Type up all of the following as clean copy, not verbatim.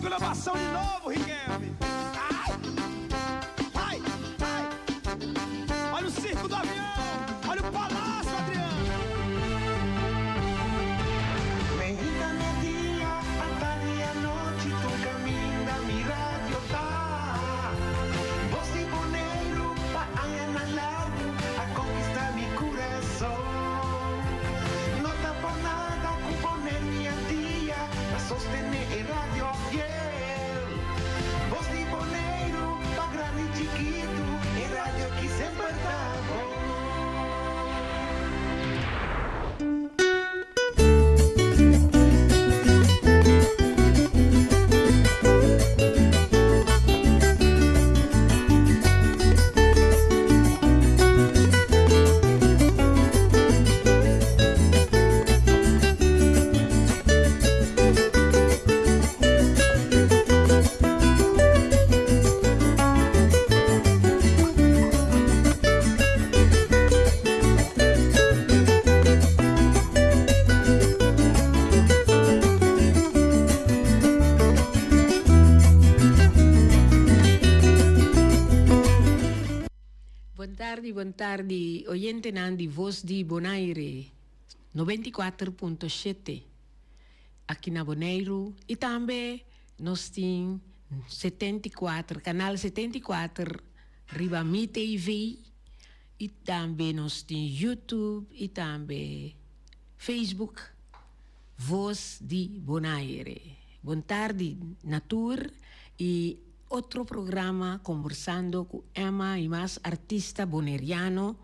esculhambação de novo, Riquelme. Ai! Ai! Ai! Olha o circo do avião! Olha o palácio, Adriano! Mainta merdia, atardi anochi, tur kaminda mi radio ta. Bos di Boneiru pa añanan largu a konkistá mi kurason. No ta por nada ku Boneiru i Antia ta sostené e radio fiel. Bos di Boneiru pa grandi i chikitu, e radio ki semper ta bon. Bon tardi, bon tardi, oyentenan di Voz di Bonaire 94.7 aki na Boneiru y tambe nos tin 74, canal 74 riba Mi TV y tambe nos tin YouTube y tambe Facebook Voz di Bonaire. Bon tardi na tur y otro programa Conversando cu Emma y mas artista boneriano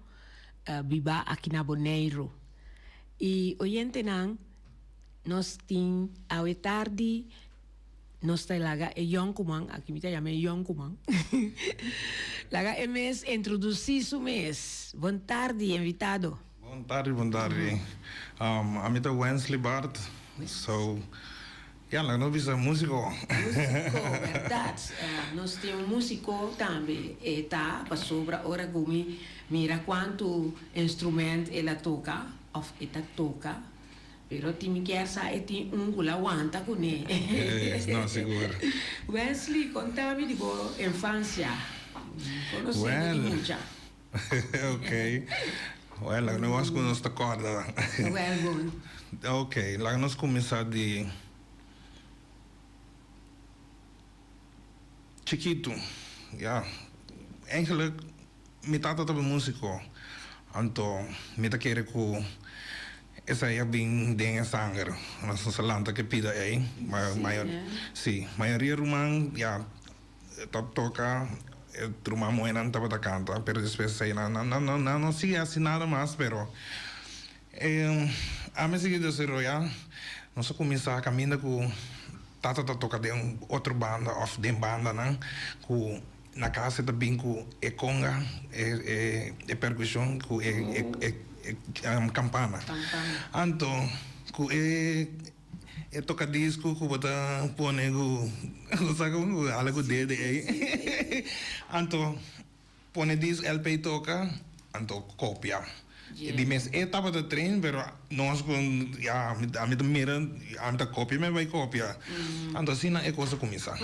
biba aki na Boneiru. Y oyentenan nos tin awe tardi nos ta laga e yonkuman, aki mi ta yama e yonkuman, laga e mes introduci su mes. Bon tardi invitado. Bon tardi, bon tardi. Ami ta Wensley Bart, so ya laga nos bisa musico. Musico, berdad. Nos tin un musico tambe, e ta pasobra ora cu mi mira cuanto instrument el a toca of e ta toca, Pero tin mi kier sa e tin un cu la wanta cune. No, sigur. Wesley, conta mi di bo infancia. Conoce mi di mucha. Ok. Well, laga nos wak cu nos ta corda. Well, bon. Ok, laga nos cuminsa di chikitu. Ya, eigenlijk Mi tata tabata músiko, anto mi ta kere ku esei a bin den e sanger. Nos a lanta ku e pida ei. Sí, mayoria ruman ya ta toka, e ruman muhénan tabata kanta, pero despues esei nan nan no sigui hasi nada mas, pero ami a sigui desaroyá. Nos a kuminsá kaminda ku tata ta toka den otro banda òf den bandanan ku. Na kas e ta bin ku e konga, e e perkushon ku e e kampana. Anto ku e e tokadisku ku bo ta pone ku bo sa ku hala ku dede ei. Anto pone dis LP toka anto kopia. Di mes e tabata train pero nos ku ya ami ta mira ami ta kopia mi a bai kopia anto asina e kos a kuminsá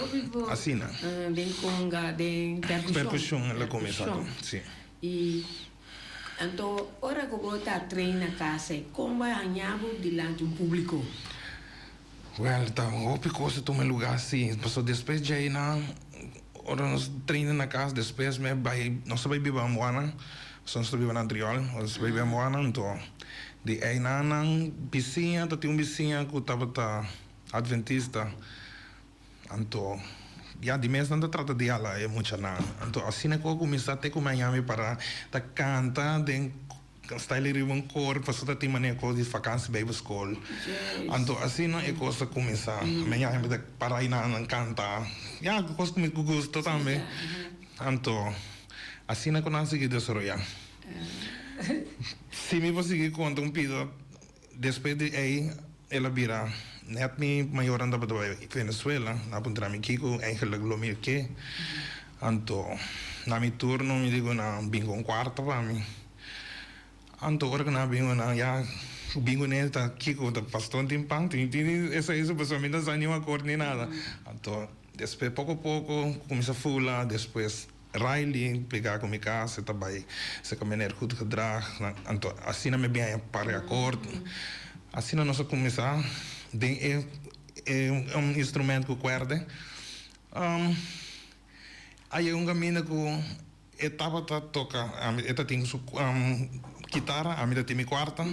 asina. Den konga den perkushon. Perkushon el a kuminsá ku si. I anto ora ku bo ta train na kas ei kon bo a haña bo dilanti un publiko? Wèl ta hopi kos a tuma lugá si pasobra despues djei nan ora nos train na kas despues mi a bai nos a bai biba Ambuana. Pasobra nos ta biba na Antriol, nos ta biba Moana, anto di einanan bisiña, ta tin un bisiña ku tabata adventista, anto ya di mes nan ta trata di hala e muchanan, anto asina ku a kuminsá te ku mi a yami para ta kanta den style riba un kor, pasobra ta tin manera kos di vakansi bijbelskol, anto asina e kos a kuminsá, mi a yami ta para einanan kanta, ya kos ku mi gusta tambe, anto. Asina ku nan sigui desaroyá. Si mi por sigui konta un pida, despues di ei el a bira nèt mi mayornan tabata bai Venezuela, nan a puntra mi kiko eigenlik lo mi ke. Anto na mi turno mi di ku nan bin ku un kuarto pa mi. Anto ora ku nan a bin ku nan ya. Bin kuné ta kiko ta pastor tin pan tin tin esei su pasobra mi no sa ni un akord ni nada. Anto despues poko poko kuminsá fula despues Riley pega ku mi kas e ta bai seka meneer Goed Gedrag anto asina mi bin haña par di akord asina nos a kuminsá den e e instrument ku kuerde a yega un kaminda ku E tabata toka, ami e ta tin su kitara, ami ta tin mi kuarta,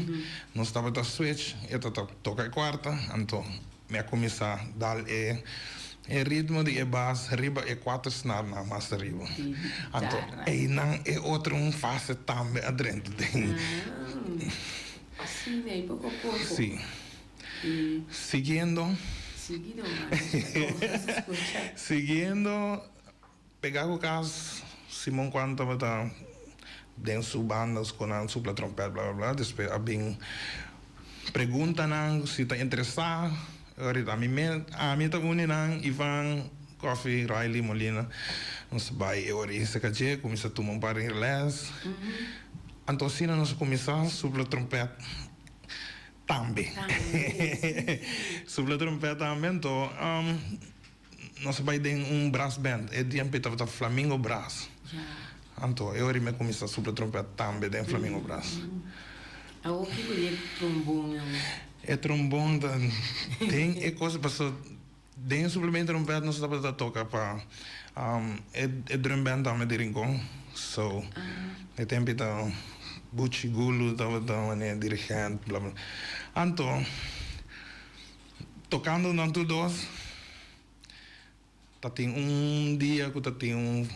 nos tabata switch, e ta toka e kuarta, anto mi a kuminsá dal e e ritmo di e bas riba e kuater snarnan mas ariba. Anto einan e otro un fase tambe a drenta den. Asina ei poko poko. Si. Siguiendo. Siguiendo. Pegá ku kas, Simon Kwan tabata den su banda ku nan supla trompèt bla bla bla, despues a bin pregunta nan si ta interesá, ahorita ami mes, ami ta uni nan, Ivan, Coffie, Riley, Molina, nos a bai e ora ei serka dje, kuminsá tuma un par di lès, anto asina nos a kuminsá supla trompèt tambe, supla trompèt tambe, anto. Nos a bai den un brass band, e diempo ei tabata Flamingo Brass. Anto e ora ei mi a kuminsá supla trompèt tambe den Flamingo Brass. Awor kiko di e trombon awor? E trombon ta den e kos pasobra den e suplemento trompèt nos tabata toka pa e drum band tambe di Rincon. So e tempo ei ta Buchi Gulu tabata manera dirigent bla bla. Anto. Tocando nan tur dos, ta tin un dia cu ta tin un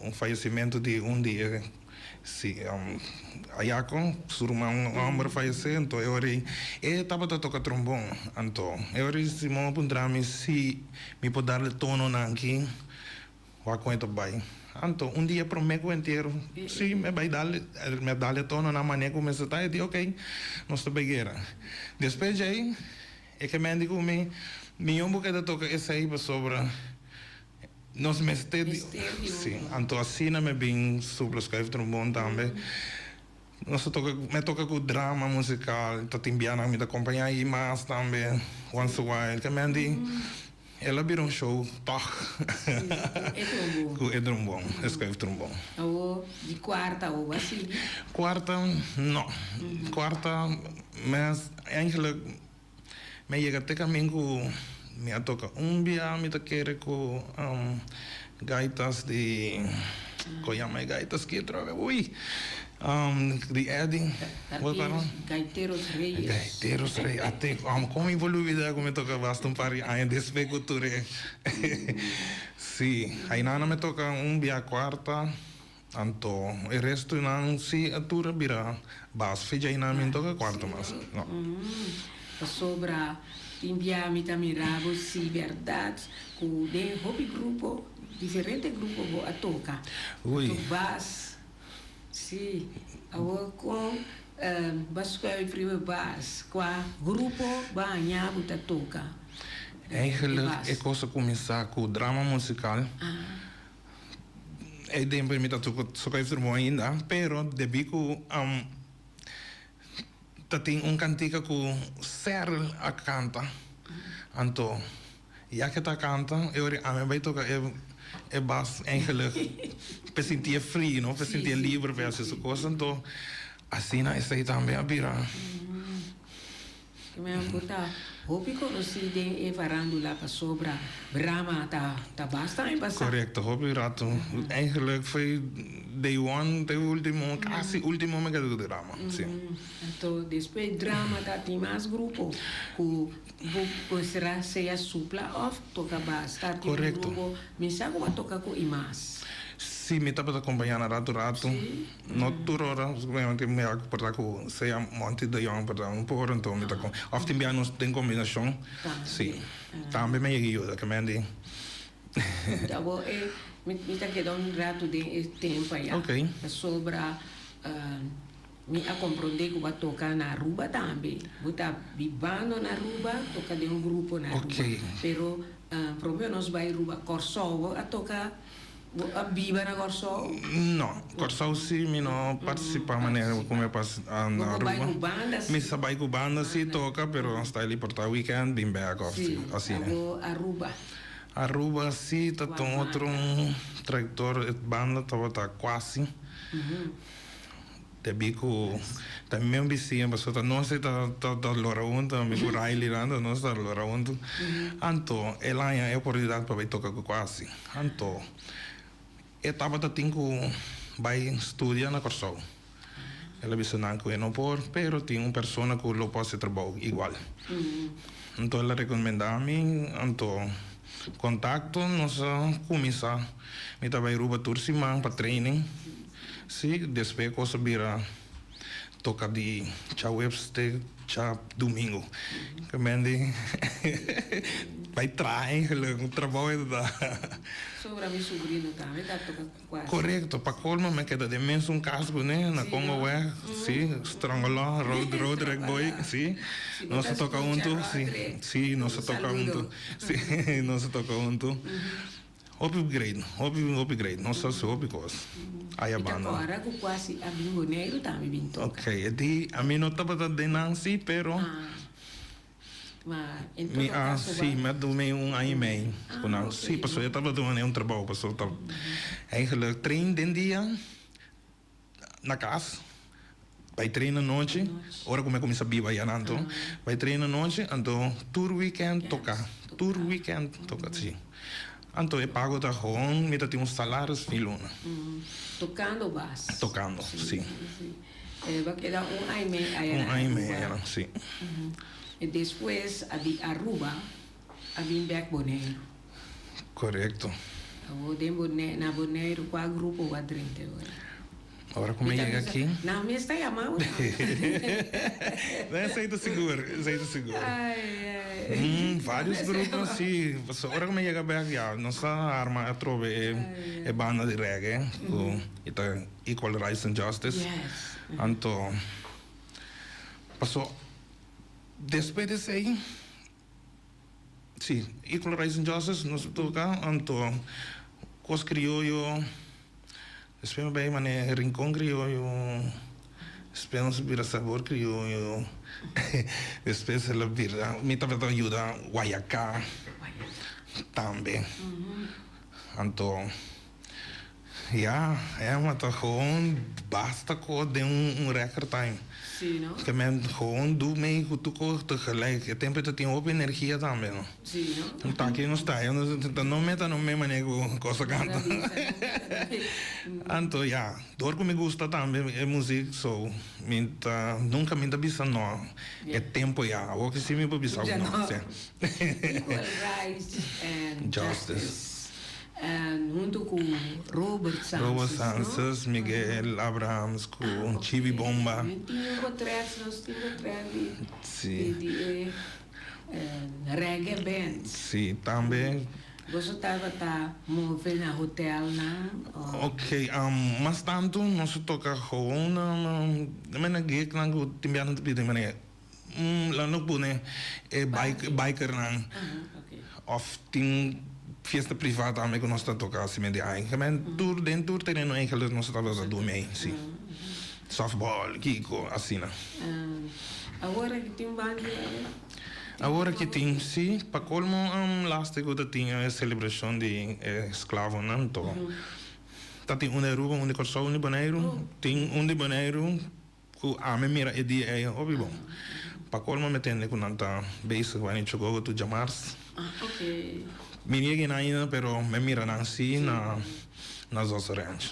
un fallecimento di un di e si Ayaco, su ruman homber fallece, anto e ora ei e tabata toca trombon, anto e ora ei Simon a puntra mi si mi por darle tononan aki. Wak kon e ta bai. Anto, un dia promé ku entiero, sí, mi a bai dal, mi a dal e tono na manera ku mester ta, e di okey, nos ta bai guera. Despues djei, e ke men di ku mi, Mion bo keda toka esei pasobra nos mester di, sí. Anto asina mi a bin supla skuif trombon tambe. Nos ta toka, mi a toka ku drama musikal, ta tin bianan mi ta kompañá i mas tambe, once a while. Ke men di. El a bira un show tog ku e trombon, e skuif trombon. Awo di kuarta awo bo a sigui? Kuarta no. Kuarta mes eigenlijk mi a yega te kamin ku mi a toka un bia mi ta kere ku gaitas di kon yama e gaitas ki atrobe ui di Eddy. Gaiteros Reyes. Gaiteros Reyes. Ate, kon mi por lubida ku mi toka basta un par di aña despues ku tur e. Sí, ainana mi toka un bia kuarta, anto e restunan sí a tur a bira bas. Fecha ainana mi no toka kuarta mas, no. Pasobra tin bia mi ta mira bo si bèrdat ku den hopi grupo, diferente grupo bo a toka. Ui. Bas. Sí, awor kon bo a schuif riba e bas? Kua grupo bo a haña bo ta toka e Eigenlijk bas? e kos a kuminsá ku drama musikal. E tempu ei mi ta toka trombon ainda, pero debí ku ta tin un kantika ku Serl a kanta, anto Ya ke ta kanta e ora ami a bai toka e bas eigenlijk p'e sinti e free no, p'e sinti e liber p'e hasi su kos anto asina esei tambe a bira. Ke mi a por ta hopi konosí den e farandula pasobra Brahma ta ta basta aña pasá. Korekto, hopi rato. Eigenlijk foi day one te ultimo, kasi ultimo mi keda ku drama, si. Anto despues drama ta tin mas grupo ku Bo considera sea supla of toca bas? Ta tin un grupo mi sa cu bo a toca cu i mas. Si, mi tabata acompaña na rato rato. No tur ora, obviamente mi a por ta cu sea Monty de Jong por ta un por anto mi ta con of tin bia nos den combinacion. Si, tambe mi a yega yuda ke men di. Abo e mi ta keda un rato den e tempo aya. Pasobra. Mi a comprende cu bo a toca na Aruba tambe. Bo ta bibando na Aruba, toca den un grupo na Aruba. Pero prome nos bay Aruba, Corsou bo a toca? Bo a biba na Kòrsou? No, Kòrsou si mi no partisipá manera ku mi a partisipá na Bo por bai Aruba. ku banda si? Mi sa bai ku banda si toka pero style di por ta weekend bin bèk òf Si, asina. abo Aruba. Aruba si ta Kua un otro banda? trayektoria, e banda tabata kuasi. Debí ku ta mi mes bisiña pasobra ta nos ta ta lora huntu, mi ku Riley nan ta nos ta lora huntu. Anto el haña e oportunidat pa bai toka ku Kwasi. Anto e tabata tin ku bai studia na Kòrsou. El a bisa nan ku e no por, pero tin un persona ku lo por hasi trabou igual. Anto el a rekomendá mi, anto kontakto nos a kuminsá. Mi ta bai Aruba tur siman pa training. Sí, despues cos a bira toca di djaweps te djadumingo. Ke men di bai traha eigenlijk, un trabou e ta da. Sobra mi sobrino tambe ta toca cu cuasi. Correcto, pa colmo mi a keda den mesun cas cu ne, na Congoweg, sí, Strongolo, Road, Roderick Boy, sí. Nos a toca hunto, sí, sí, nos a toca hunto, sí, nos a toca hunto. Hopi great, hopi hopi great. Nos hasi hopi kos aya Mi ta banda. kòrda ku kuasi a bin Boneiru tambe bin toka. Ok, e di ami no tabata den nan si, pero Ah, ma en mi todo a kaso si, ba. mi a duna un aña i mei ku Ah, nan. ok. Si, pasobra e tabata duna un trabou, pasobra ta eigenlijk train den dia. Na cas, bai train anochi, ora cu mi a cuminsa biba ya nan anto, bai train anochi, anto tur weekend toca, tur weekend toca, si. Anto e pago ta gewoon, mi ta tin un salaris fin luna. Tocando bas. Tocando, si. E ba keda un aña y mei aya Un na aña y mei Aruba. aya nan, si. E despues a di Aruba a bin bek Boneiru. Korekto. Awor den Boneiru, na Boneiru kua grupo bo a drenta ora? Ora ku mi yega aki. Nan mes ta yama bo no? No, esei ta sigur, esei ta sigur. Ai, ai. Varios grupo si. Pasobra ora ku mi yega bek ya nos a arma atrobe e banda di reggae ku ta Equal Rights and Justice. Yes. Anto paso despues di esei. Sí, Equal Rights and Justice nos a toca, anto Cos Crioyo, despues mi bay mane Rincon Crioyo, despues nos a bira Sabor Crioyo, despues el a bira, mi tabata yuda Guayacá tambe, anto. Ya, Emma ta gewoon basta ko den un record time. Sí, no? Ke men gewoon do mee ku tur kos tegelijk. E tempo ta tin hopi energia tambe, no? Sí, no? Ta aki nos ta, ta no meta no me manera ku kos ta kanta. Anto ya, dor ku mi gusta tambe e muzik, so mi ta nunka mi ta bisa no e tempo ya. Awor ki si mi por bisa no. Equal rights and justice. Hunto ku Robert Sances, Robert no? Sances, Miguel Abrahams ku Chibi Bomba. Mi tin un potret, nos tin potret di Si. di e reggae band. Si, tambe. Boso tabata move na hotelnan o? Ok, mas tantu nos a toka gewoon na mene gignan ku tin biaha nan ta pidi mene Lo no pone e bikernan of tin fiesta priva tambe ku nos ta toka asina di aña. Kimen tur den tur tereno eigenlijk nos tabata dumi ei, si. Softball, kiko, asina. Awor aki tin banda di aña? Awor aki tin, si. Pa kolmo laatste ku ta tin e selebrashon di e esklavonan to. Ta tin un di Aruba, un di Kòrsou, un di Boneiru. Tin un di Boneiru. Ku ami mira e dia ei hopi bon. Pa colmo mi tende ku nan ta bezig wani chogogo tu djamars. Mi no yega ainda pero mi mira nan si na na Zozo Ranch.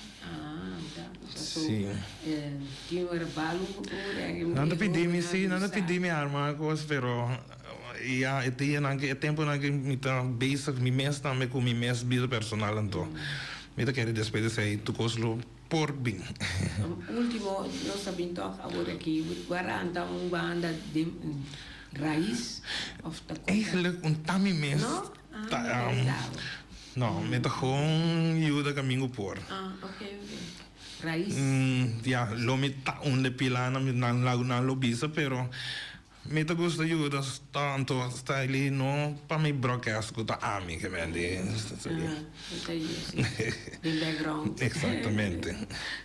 Si. Nan ta pidi mi si, nan ta pidi mi arma kos pero ya e dianan e temponan ke mi ta bezig mi mes tambe ku mi mes bida personal anto mi ta kere despues di esei tur kos lo. Por bin. Ultimo nos ta bin tok awor aki waranta un banda den rais of ta cosa? Eigenlijk un ta mi mes. No? Ah, mi ta gustaba. No, mi ta gewoon yuda kamingu por. Ah, ok, ok. Rais? Ya, lo mi ta un de pilanan, nan lo bisa, pero. Mi ta gusta yuda tanto Stylee no pa mi broadcast cu ta ami ke men di. Den background. Exactamente.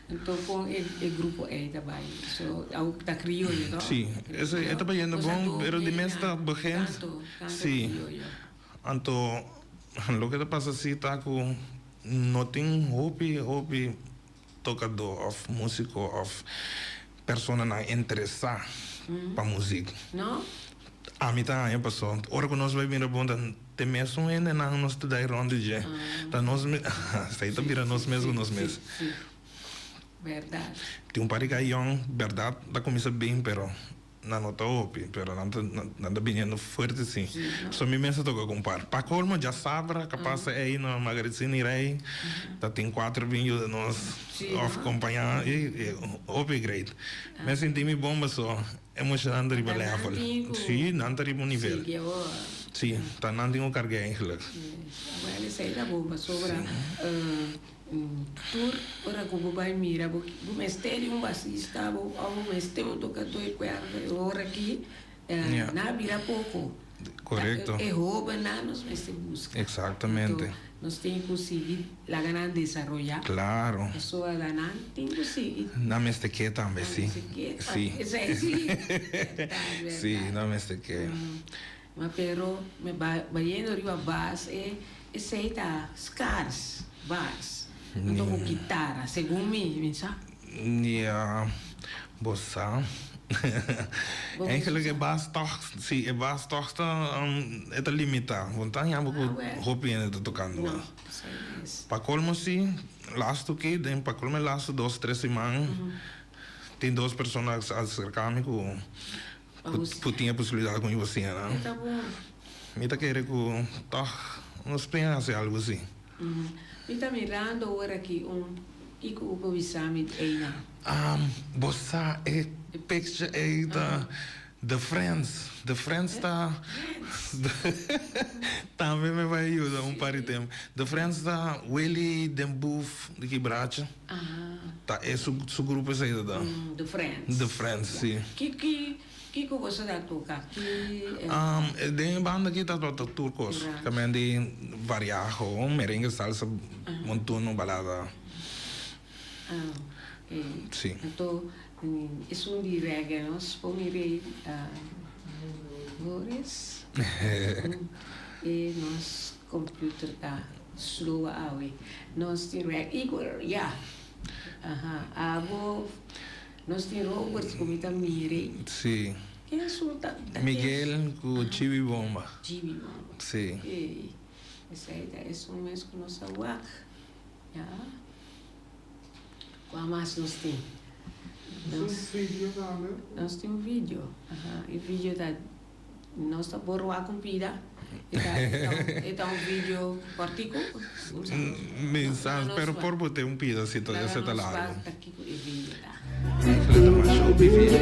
Anto con e grupo ey ta bay? So awo ta crioyo to? Si, e ta bayendo bon pero di mes ta begint. Si, anto loke ta pasa si ta cu no tin hopi hopi tocador of musico of personanan interesá pa muzik. No? Ami ta haña paso ora ku nos bai mira bon ta te mesun hendenan nos ta dai rònt di dje. Ta nos mes, esei ta bira nos mes ku nos mes. Sí, sí. Bèrdat. Tin un par di kai yòn, bèrdat, ta kuminsá bin pero Nan no ta hopi, pero nan ta nan ta biniendo fuerte si. So mi mes a toca cu un par. Pa colmo djasabra capaz ey na Margaritsin y Rey ta tin cuater bin yuda nos of compaña y hopi great. Mi a sinti mi bon paso emocionante riba level. Si, nan ta riba un nivel. Si, ta nan tin cu carga eigenlijk. Awel esey ta bon pasobra Tur ora ku bo bai mira bo bo mester di un basista bo òf bo mester un tokadó di kuerda e ora aki nan a bira poko. Korekto. E hóbennan nos mester buska. Eksaktamente. Anto nos tin ku sigui laga nan desaroyá. Klaro. Pasobra nan tin ku sigui. Nan mester ke tambe si. Nan mester ke. Si. Esei si. Bèrdat, bèrdat. Si, nan mester ke. Ma pero me bayendo riba bas e esey ta scars bas anto cu kitara segun mi mi sa. Ya bo sa eigenlijk e bas toch si e bas toch ta e ta limita bo no ta haña bo cu hopi hende ta tocando bas pa colmo si lastu ki den pa colmo e lastu dos tres siman tin dos persona a acerca mi cu Ku tin e posibilidat ku mi por siña nan. Mi ta kere ku tòg nos tin hasi algu así. Mi ta mirando ora aki un kiko ku por bisa mi einan. Bo sa e picture ei ta The Friends. The Friends ta tambe mi bai yuda un par di tempu. The Friends ta Willy den Boef di Kibracha. Ta e su su grupo esei ta da. The Friends. The Friends, si. Ki ki kiko boso ta toka? Ki Den e banda aki ta toka tur kos. Tamen di variaho, merengue, salsa, montuno, balada. Si. Anto esun di reggae nos por mira ei Boris e nos computer ta slow awe. Nos tin reg Igor ya aha abo nos tin Roberts ku mi ta mire. Si. Ken esun ta ta Miguel ku Chibi Bomba. Chibi Bomba. Si. Ey esei ta esun mes ku nos a wak ya. Kua mas nos tin? Nos tin un video tambe. Nos tin un video aha e video ta. Nos ta por wak un pida. E ta un video kortiku. Mi sa, pero por bo te un pida si ta esei ta largu. Laga nos wak kiko e video ta. Eigenlijk ta masha hopi video.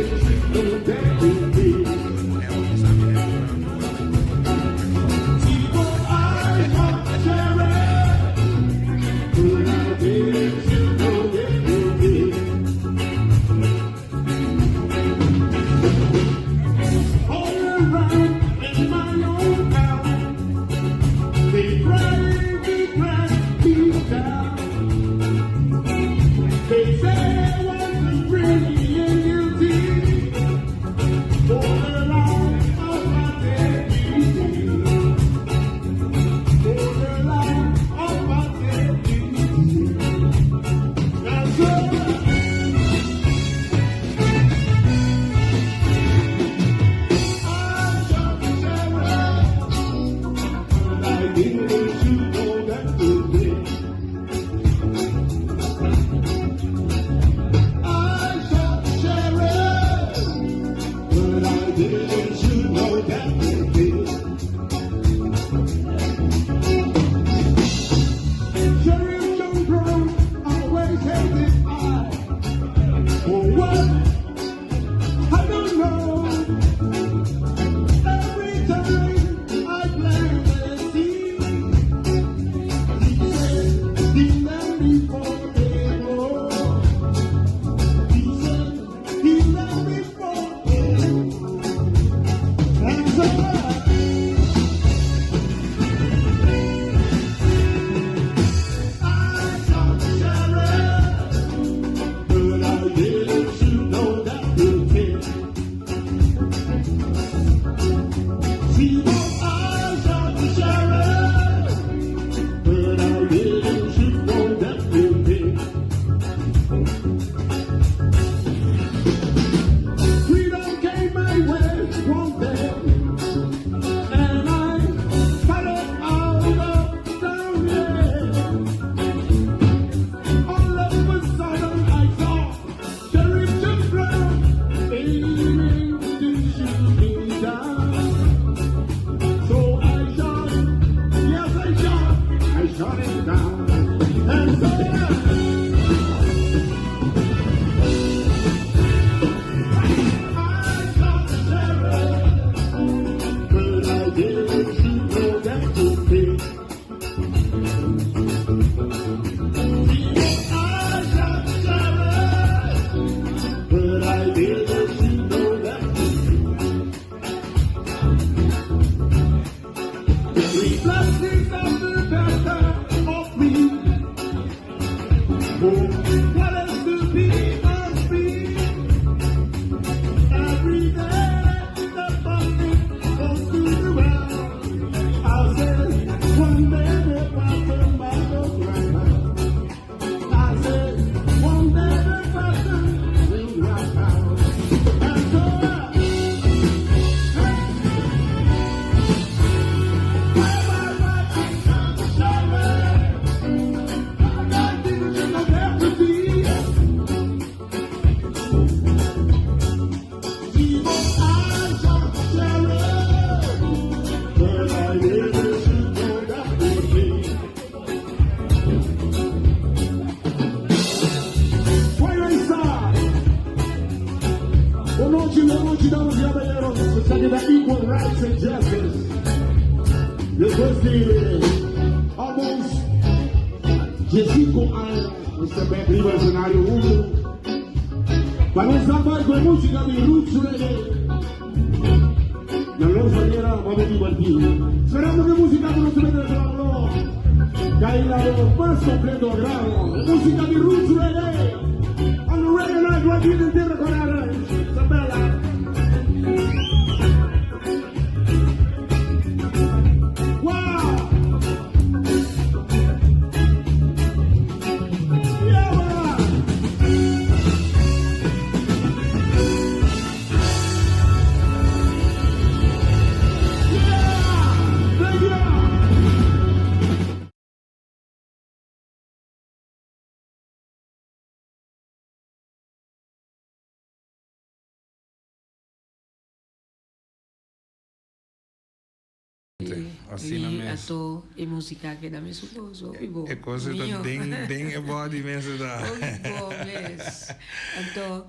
Asina I mes. anto e musica keda mesun cos, hopi bo. E cos ta Mio. den den e body mes e ta. Hopi bo mes. Anto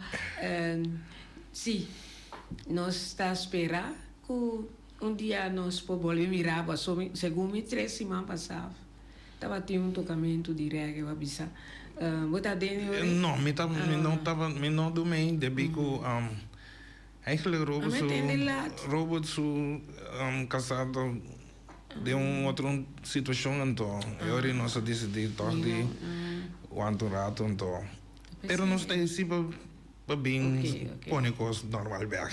si, nos ta spera cu un dia nos por bolbe mira bo. Aso mi, segun mi tres siman pasa tabatin un tocamento di reggae, bo a bisa. Bo ta den e ora? No, mi ta, mi no taba, mi no dumei debi cu Eigenlijk Robert su Robert su kasá ta den un otro situashon anto e ora nos a disidí tòg di wanta un rato anto pero nos ta esi pa pa bin pone kos normal bèk.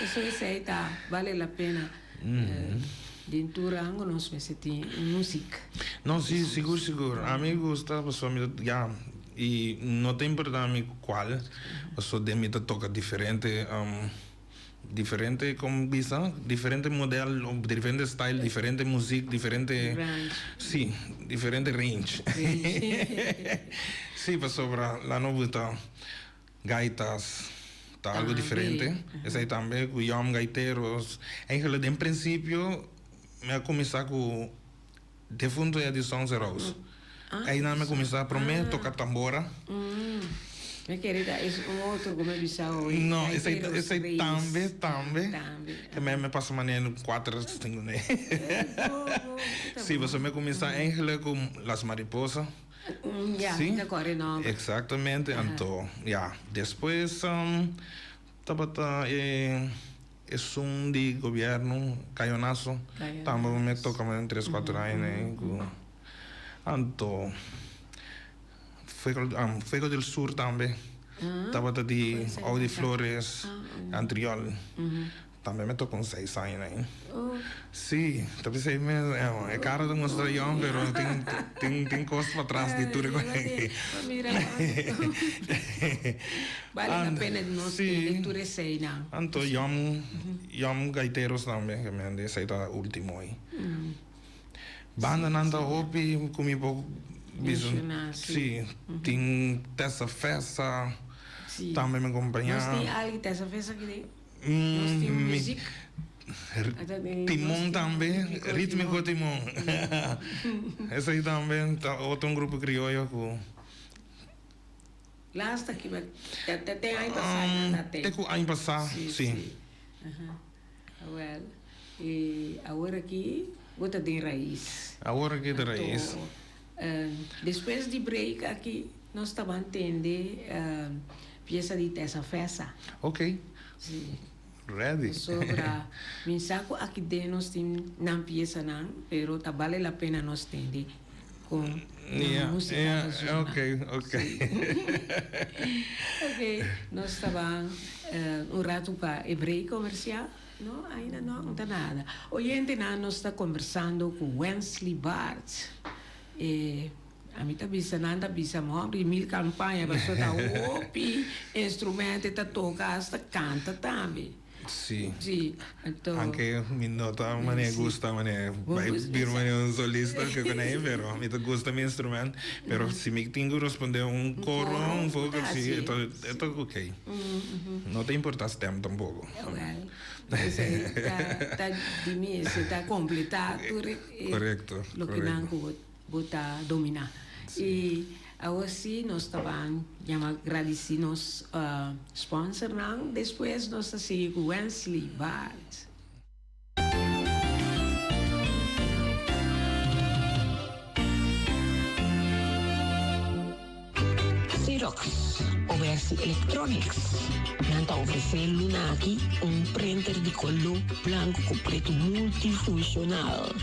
Eso esei ta bale la pena den tur rango nos mester tin musik. No si sigur sigur ami gusta pasobra mi ta ya. I no ta importá mi kual, pasobra den mi ta toka diferente, diferente kon bisa, diferente model, diferente style, diferente muzik, diferente, Range. sí, diferente range. Sí, pasobra la no gusta gaitas, ta algo Tambe. diferente. Esei tambe ku Yom Gaiteros. Eigenlijk den prinsipio mi a kuminsá ku Defunto Edison Zeroos. Einan mi cuminsa prome toca tambora. Mi kere ta es un otro cu mi bisa hoy. No, esey esey tambe, tambe. Te me mi pasa manera cuater cinco ne. Si, pasobra mi cuminsa eigenlijk cu Las Mariposa. Ya, mi ta corre nomber. Exactamente, anto ya, despues Tabata e esun di gobierno, Cayonazo, tambe mi toca men tres cuatro aña ahí cu anto Fuego del Sur tambe tabata di Audi Flores, Antriol. Tambe mi toca un seis aña ahí. Sí, ta bisa mi e cara ta mustra yong pero tin tin tin cos patras di tur e cos aki. Bale la pena di nos tende tur eseinan. Anto yong yong gaiteros tambe ke mi a di esei ta ultimo ahí. Bandanan ta hopi ku mi por bisa sí tin Tessa Fessa tambe mi compaña. Nos tin algu Tessa Fessa aki den? Nos tin muziek. Timon tambe, Ritmico Timon. Esei tambe ta otro un grupo crioyo ku. Lasta ki ba te te aña pasá nan ta te. Te ku aña pasá, si. Awel, i awor aki bo ta den Rais. Awor aki ta Rais. Despues di break aki nos taban tende piesa di Tessa Fessa. Ok. Si. Ready. Pasobra mi sa ku aki den nos tin nan piesanan, pero ta bale la pena nos tende kon nan musika ta zona. Ok, ok. Ok, nos ta ban un ratu pa e break komersial. No, ainda no, no ta nada. Oyentenan, nos ta kombersando ku Wensley Bartz. E ami ta bisa, nan ta bisa mi hombre di mil campaña pasobra ta hopi instrumento e ta toca hasta canta tambe. Sí. Sí, anto. Aunke mi no ta manera gusta manera bai bira manera un solista ke con ei pero mi ta gusta mi instrument pero si mi tin ku responde un coro un vocal si e ta e ta ok. No ta importa stem tampoco. Wel, esei ta ta di mi esei ta completa tur e. Correcto, Loke nan ku bo ta dominá. I awor sí nos ta ban yama gradisí nos sponsornan, despues nos ta sigui ku Wensley Bart. Xerox, Obersi Electronics, nan ta ofresé luna aki un printer di koló blanku ku pretu multifunshonal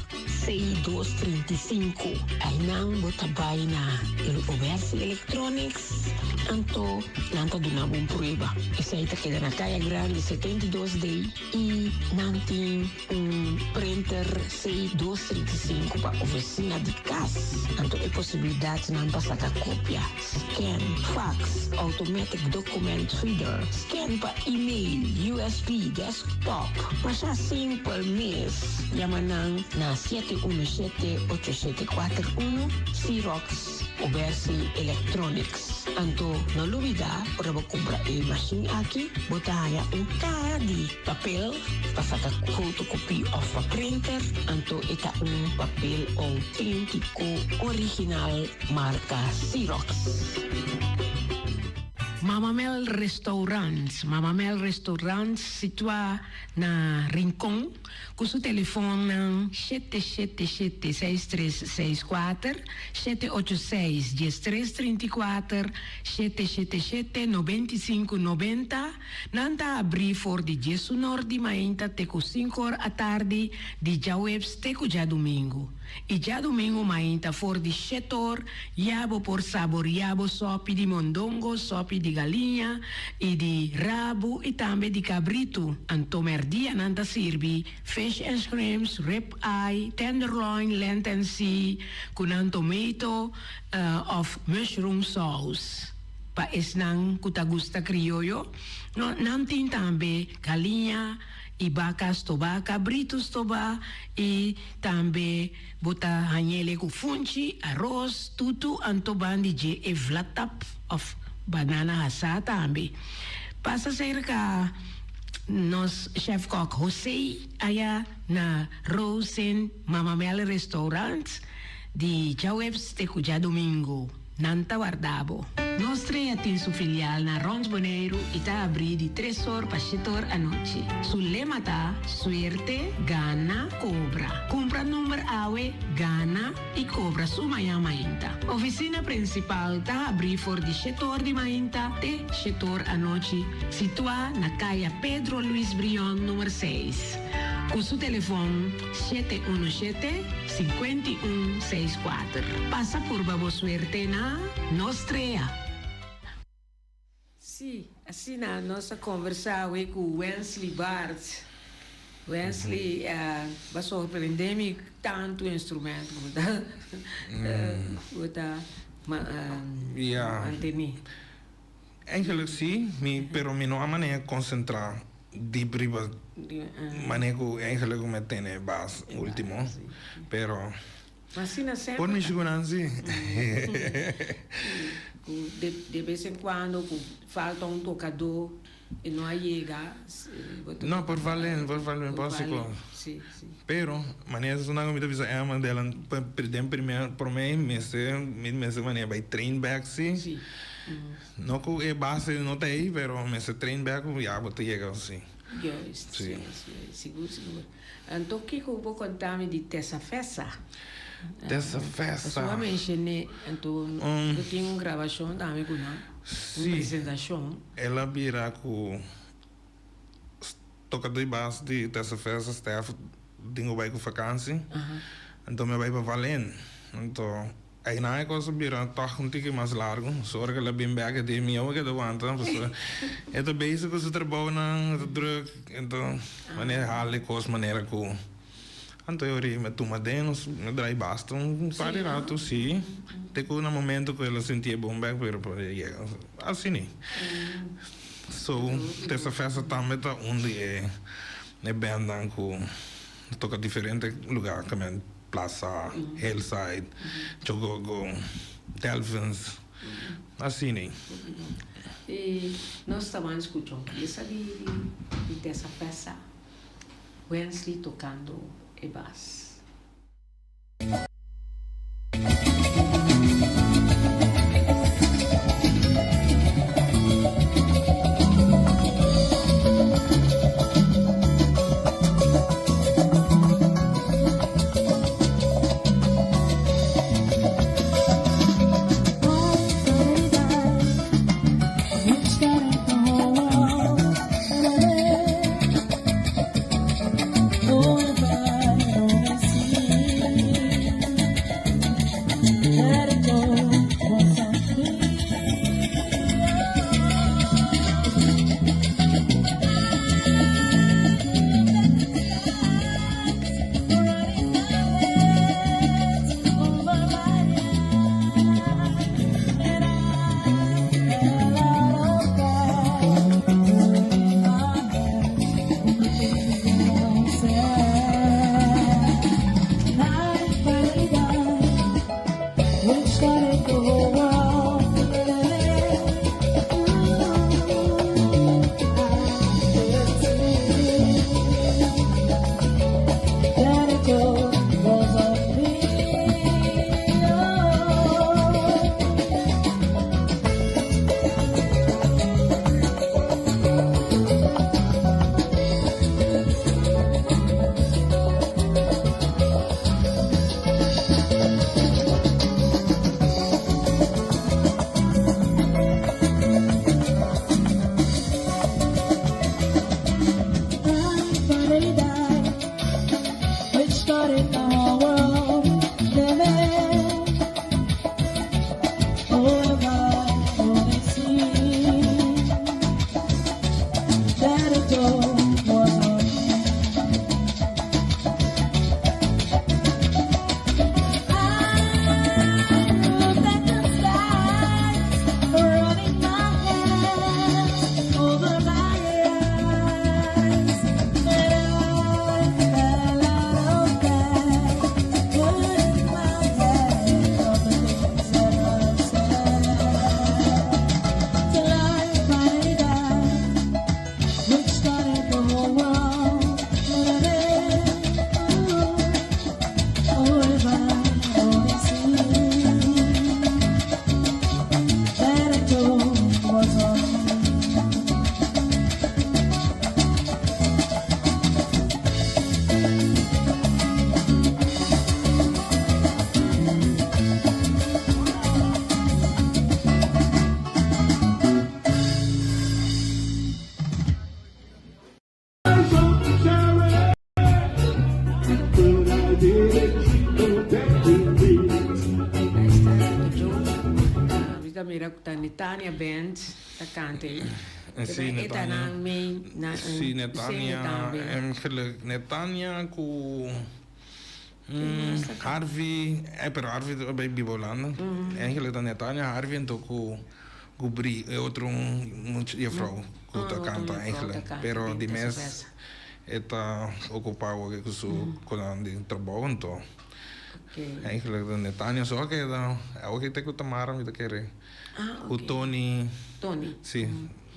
C235. Einan bo ta bai na Obersi Electronics, anto nan ta duna bo un prueba. Esei ta keda na Kaya Grandi 72 D i nan tin. Un printer C dos 35 pa oficina di cas, anto e posibilidadnan pa saca copia, scan, fax, automatic document reader, scan pa email, usb, desktop. Masha simpel mes, yama nan na siete uno shete ocho shete kuater uno, Xerox Obersi Electronics. Anto no lubida ora bo cumpra e machine aki bo ta haya un caha di. Papel pa saka fotokopie òf pa printer, anto e ta un papel outéntiko original marka Xerox. Mama Mel Restaurant, Mama Mel Restaurant situá na Rincon ku su telefonnan 777 6364, 786 1334, 777 9590, Nan ta abrí for di diesunor di mainta te ku sinkor atardi di djaweps te ku djadumingu. I djadumingu mainta for di shetor ya bo por saboriá bo sòpi di mondongo, sòpi di galiña i di rabu i tambe di kabritu. Anto mèrdia nan ta sirbi fish and shrimps, rib eye, tenderloin, lent and sea ku nan tomato òf mushroom saus. Pa esnan ku ta gusta krioyo, no, nan tin tambe galiña i baka stobá, kabritu stobá i tambe bo ta hañ'ele ku funchi, aros, tutu, anto ban di dje e vlatap òf banana hasá tambe. Pasa serka nos chèfkòk José aya na Rosen Mama Mel Restaurant di djaweps te ku djadumingu. Nan ta warda bo. Nos Trea tin su filial na Rond Boneiru i ta abrí di tres or pa shete or anochi. Su lema ta, Suerte, gana, kobra. Kumpra number awe, gana i kobra su mañan mainta. Ofisina prinsipal ta habrí for di shete or di mainta te shete or anochi, situá na Kaya Pedro Luis Brion number seis. Ku su telefon. 717 51 64. Pasa purba bo suerte na Nos Trea. Sí, asina nos a conversa awe cu Wensley Bartz. Wensley ba sorprende mi tanto instrumento cu bo ta bo ta manteni. Eigenlijk sí, mi pero mi no a manera concentra diep riba manera cu eigenlijk cu mi a tene bas ultimo, pero por mi sigunan sí. Cu de bes en cuando cu falta un tocador e no a yega. No, por valen, por valen basico. Pero manera esnan cu mi ta bisa Emma den primer prome mester mi mester manera bay train back si. No cu e base no ta ey pero mester train back cu ya bo ta yega si. Juist, juist, juist. Sigur, sigur. Anto kico bo conta mi di Tessa Fessa? Tessa Fessa. Pasobra a mencion'e, anto bo tin un grabacion tambe cu nan, un presentacion. El a bira cu. tokadó di bas di Tessa Festa Stef tin ku bai ku vakansi. Anto mi a bai pa Valen. Anto einan e kos a bira tòg un tiki mas largu. So ora ku el a bin bèk e di mi awe keda wanta pasobra e ta bezig ku su trabounan, e ta drùk. Anto manera e hala e kos manera ku anto e ora mi a tuma den nos mi a drai basta un par di ratu si te ku na momento ku el a sinti e bon bèk pero por e yega asina. So Tessa Festa tambe ta un di e E bandnan ku toka diferente lugá kamen Plaza, Hillside, Chogogo, Delvins, asina. I nos ta wan skucha un piesa di di Tessa Fessa, Wensley tokando e bas. Mira ku ta Netania Band ta kanta ei. Sí, Netania. Sí, Netania. Eigenlijk Netania ku Harvey, pero Harvey ta bai biba Hulanda. Eigenlijk ta Netania, Harvey anto ku ku Bri, e otro juffrouw ku ta kanta eigenlijk. Pero di mes e ta ocupa awor ku su konan di trabou anto. Eigenlijk ta Netania so a keda. Awor ki te ku Tamara mi ta kere. Ku Tony. Tony. Si,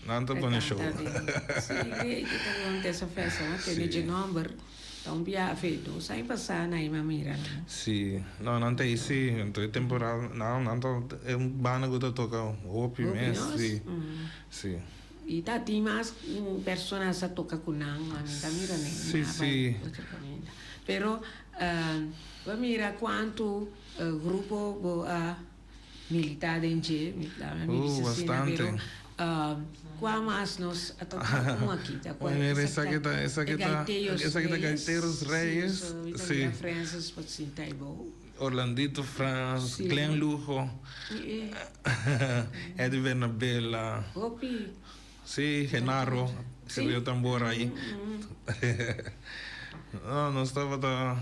nan ta pone show. Si, e ta bon tesa festa, no? Tene dje nomber. Ta un bia afe dos aña pasá na ima mira nan. Si, no nan ta ei si, anto e temporada nan nan ta e un banda ku ta toka hopi mes, si, si. I ta tin mas personas ta toka ku nan, ami ta mira nan Si, si. otro kaminda. Pero bo a mira kuantu grupo bo a militá den dje, mi bisa asina, pero. Kua mas nos a toka un aki ta kua esaki ta esaki ta esaki ta Gaiteros Reyes si Francis por sinta ei bou Orlandito Frans Glen Lugo Eddie Bernabela hopi si Genaro Rio Tambor ai no nos tabata.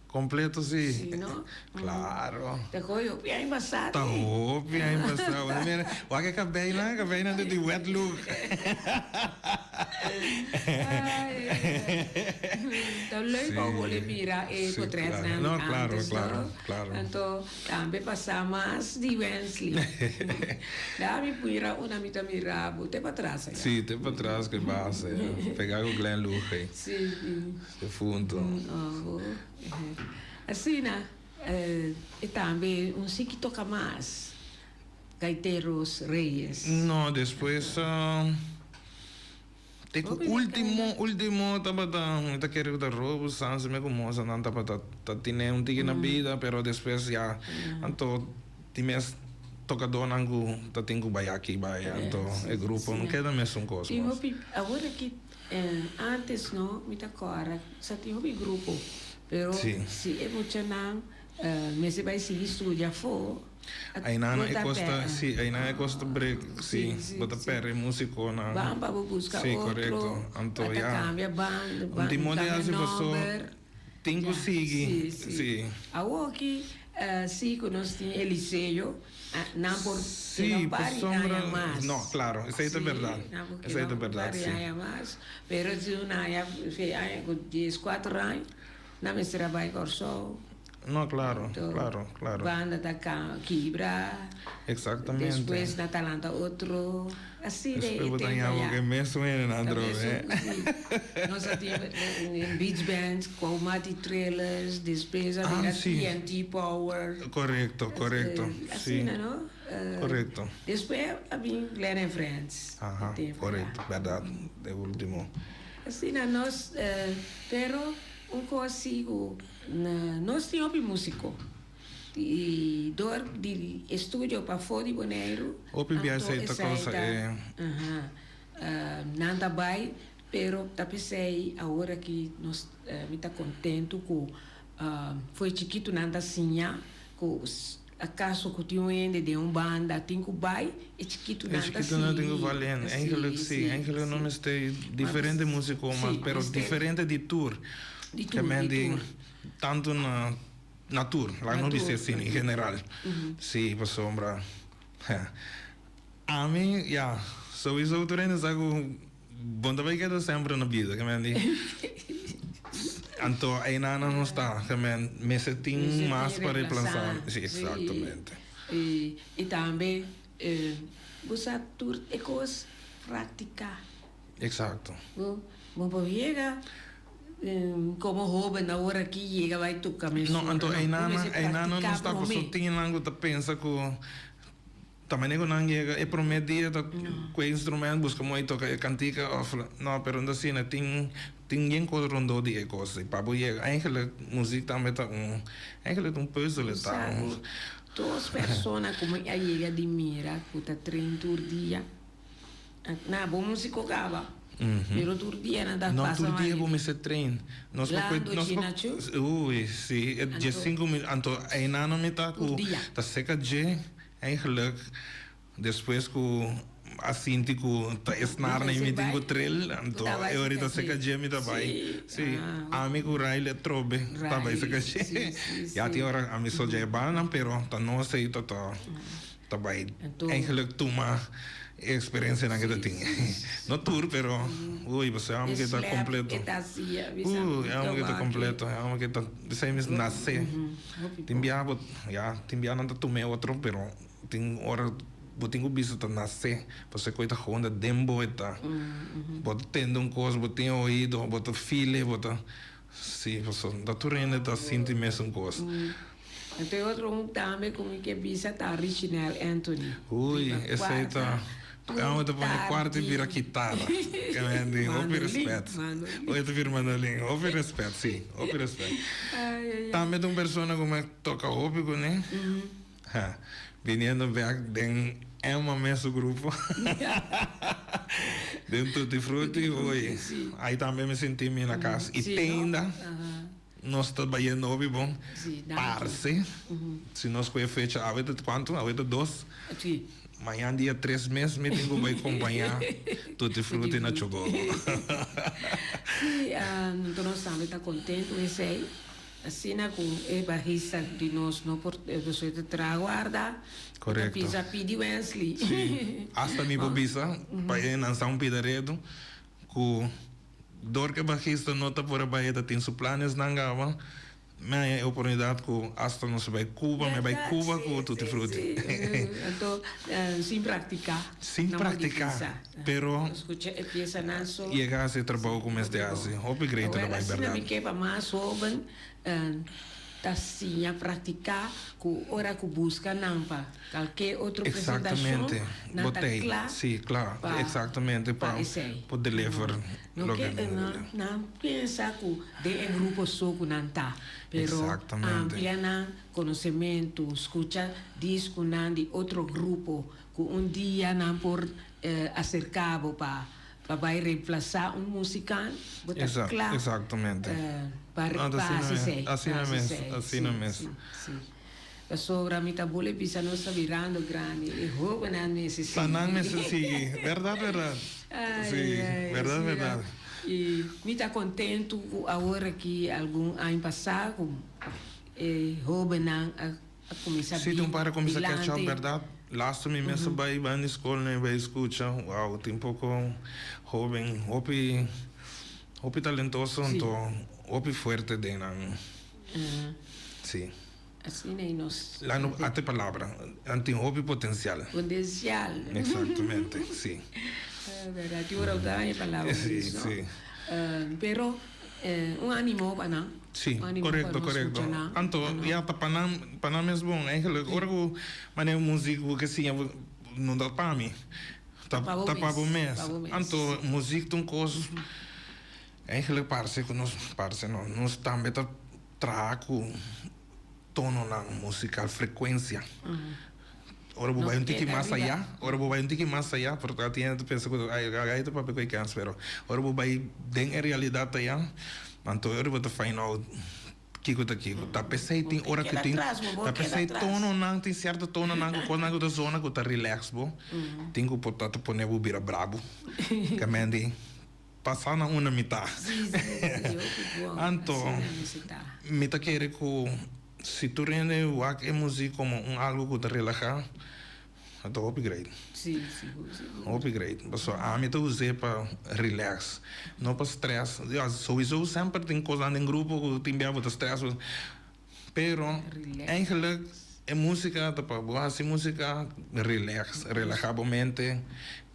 Completo si. Si no? Claro. Ta gooi hopi aña pasá Ta hopi aña pasá. Bo ta mira, wak e cabeinan, cabeinan ta di wet look. Ta leuk pa bo bolbe mira e potretnan No, claro, claro, claro. Anto tambe pasá mas di Wensley. Da mi mira unda mi ta mira bo te patras aya. Si, te patras ke base. Pega ku Glen Luge. Si. Defunto. Asina e tambe un siki toca mas Gaiteros Reyes. No, despues te cu ultimo ultimo tabata mi ta kere cu ta Robo Sanz me cu Moza nan tabata ta tine un tiki na bida pero despues ya anto tin mes tocadonan cu ta tin cu bay aki bay anto e grupo no keda mesun cos mas. Awor aki Antes no mi ta kòrda sa tin hopi grupo pero si e muchanan mester bai sigui studia afó Ainan e kos ta si ainan e kos ta break si bo ta pèrdè musikonan Ban pa bo buska otro anto pa ta ya kambia banda un tin moda kambia hasi paso nòmber tin ku sigui si. Awoki si ku nos tin Eliseo Nan por Sí, keda un par di pasobra aña mas. No, claro, esei ta Sí, berdad. nan por Esei keda ta un berdad, par di sí. aña mas. Pero si un aña, si aña ku 14 aña, nan mester a bai Kòrsou. No, claro, Anto, claro, claro. banda ta kibra. Exactamente. Despues nan ta lanta otro. Así de Despues bo ta e tempo ña bo ya. ke mesun hendenan Ta atrobe. mesun, sí. Nos a tin beach bands, Koumati Trailers, despues a Ah, bira sí. TNT Power. Correcto, correcto, sí. Asina, no? Correcto. Despues a bin Glen and Friends. Aha, E tempo ya. correcto, berdad, de ultimo. Asina nos, pero un cos si cu nos tin hopi musico. I dor di estudio pafó di Boneiru, Hopi bia anto esei ta esei causa ta, e. aha, nan ta bai, pero ta p'esei awor aki nos, mi ta kontentu ku fo'i chikitu nan ta siña ku akaso ku tin un hende den un banda tin ku bai, e chikitu E nan ta chikitu nan tin ku sigui, valen. ta Eigenlijk sigui, si, si, eigenlijk no si. mester diferente músiko mas, Si, pero mester. diferente di tur. Di tur, Ke men di di tur. tantu na. Na tur, laga Na no bisa tur. asina, en general. Sí, pasobra ami, ya, souiso tur hende sa ku bo no ta bai keda semper na bida, ke men di. Anto einan nos ta, ke men mester tin Mester tin mas pa reemplasa. reemplasa. Sí, exactamente. Sí. I tambe bo sa tur e kos praktika. Exacto. Bo bo por yega Como hoben awor aki yega bai toca mesora. No, anto No, einan bo mester einan no practica ta paso prome. tin nan cu ta pensa cu ta manera cu nan yega e prome dia ta cu e instrument busca mooi toca e cantica of no pero no ta asina tin tin yen cos rondó di e cos pa bo yega eigenlijk muziek tambe ta un eigenlijk ta un puzzel e Bo ta sa un. cu dos persona cu mi a yega di mira cu ta train tur dia. Na bo musico caba. Pero tur dia nan ta No, pasa tur dia mari. bo mester train. Nos pa Lando nos pa China chu. Uy, si, e dje Anto. sinku mil, anto einan mi ta Tur ku dia. ta seka dje, eigenlijk despues ku a sinti ku ta e snaar na mi tin ku tril, anto Ta bai e ora ta seka seka dje. dje mi ta bai. Si. Si, Ah. ami ku Riley atrobe ta bai Riley, seka dje. si, si, Ya si. tin ora ami so dje banan, pero ta nos ei ta ta. Ta bai Anto. eigenlijk tuma e experiencianan ke ta tin. No tur, pero uy, pasobra e amo ke ta completo. E ta hacia, bisa. Uy, e amo ke ta completo, e amo ke ta, esei mes nace. Tin bia bo, ya, tin bia nan ta tuma e otro, pero tin ora bo tin ku bisa ta nace, pasobra e koe ta gewoon ta den bo, e ta, bo ta tende un kos, bo tin oido, bo ta feel e, bo ta, si, pasobra ta tur hende ta sinti mesun kos. Anto e otro un tambe ku mi ke bisa ta Richinel Anthony. Ui, Riba esei ta kuarta, Amo ta pone kuarta i bira kitara. Ke men di hopi Mandolin, respet. mandolin. Oi ta bira mandolin. Hopi respet, si. Hopi respet. Ai, ai, ai. Tambe ta un persona ku mi a toka hopi kuné. Ha, biniendo bek den Emma mes su grupo. Den Tutti Frutti, oei. Ai tambe mi sinti mi na cas. Y teinda nos ta bayendo hopi bon. Parce, si nos coge fecha awe ta cuanto? Awe ta dos. Mañan dia tres mes mi tin cu bay compaña Tutti Frutti na Chogogo. Sí, anto nos tambe ta contento esey. Asina cu e bajista di nos no por pasobra ta traha guarda, e ta pisa pidi Wensley. Sí, hasta mi por bisa pa e nan sa un pida redu cu dor cu e bajista no ta por a bay e ta tin su planesnan gaba, mi haña e oportunidad cu hasta nos a bay Cuba, mi a bay Cuba cu Tutti Frutti. Sí, anto sin practica. Sin practica, pero Scucha e piesanan so. Yega haci e trabou cu mester haci. Hopi great ta bay berdad. Asina mi ke pa mas hoben ta siña practica cu ora cu busca nan pa calke otro presentacion nan ta cla. Si, cla. Exactamente pa por deliver loke nan pensa cu den e grupo so cu nan ta. Pero amplia nan conocemento, scucha disconan di otro grupo Ku un dia nan por aserká bo pa pa bai remplasá un musikant, bo ta kla pa pa hasi esei. Asina mes, asina mes. Si, si. Pasobra mi ta bole bisa nos ta birando grandi, e hóbennan mester sigui. Pa nan mester sigui, bèrdat, bèrdat. Si, bèrdat, bèrdat. I mi ta kontentu ku awor aki algun aña pasá ku e hóbennan a. A cuminsa Sí, tin un par a cuminsa catch up, berdad? Laatste mi mes a bay banda di school mi bay scucha, wow, tin poco hoben, hopi, hopi talentoso, anto hopi fuerte den nan, sí. Asina y nos. Laat no ate palabra, nan tin hopi potencial. Potencial. Exactamente, sí. Berdad, tin ora bo ta haña palabra Sí, sí. Pero un animo pa nan. Sí, korekto, korekto. Anto, ya ta pa nan, pa nan mes bon. Eigenlijk, ora ku manera muzik bo ke siña bo no ta pa mi. Ta ta pa bo mes. Anto, muzik ta un kos, eigenlijk parse ku nos, parse no, nos tambe ta traha ku tononan musikal, frekuensia. Ora bo bai un tiki mas ayá, ora bo bai un tiki mas ayá, por ta tin hende ta pensa ku ay a ta papia ku e kens, pero ora bo bai den e realidat ayá, anto ora bo ta find out kiko ta kiko. Ta p'esei tin ora ku tin, ta p'esei tononan, tin sierto tononan ku kosnan ku ta zona ku ta relax bo, tin ku por ta ta pone bo bira brabu. Kamendi pasa na una mitá. Anto mi ta kere ku. Si tur hende wak e muzik komo un algu ku ta relahá, a ta hopi great. Sí, sigur, sigur. Hopi great. Pasobra ami ta us'é pa relax, no pa stress. Ya, souiso semper tin kosnan den grupo ku tin bia bo ta stress, pero eigenlijk e musika ta pa bo hasi musika relax, relahá bo mente.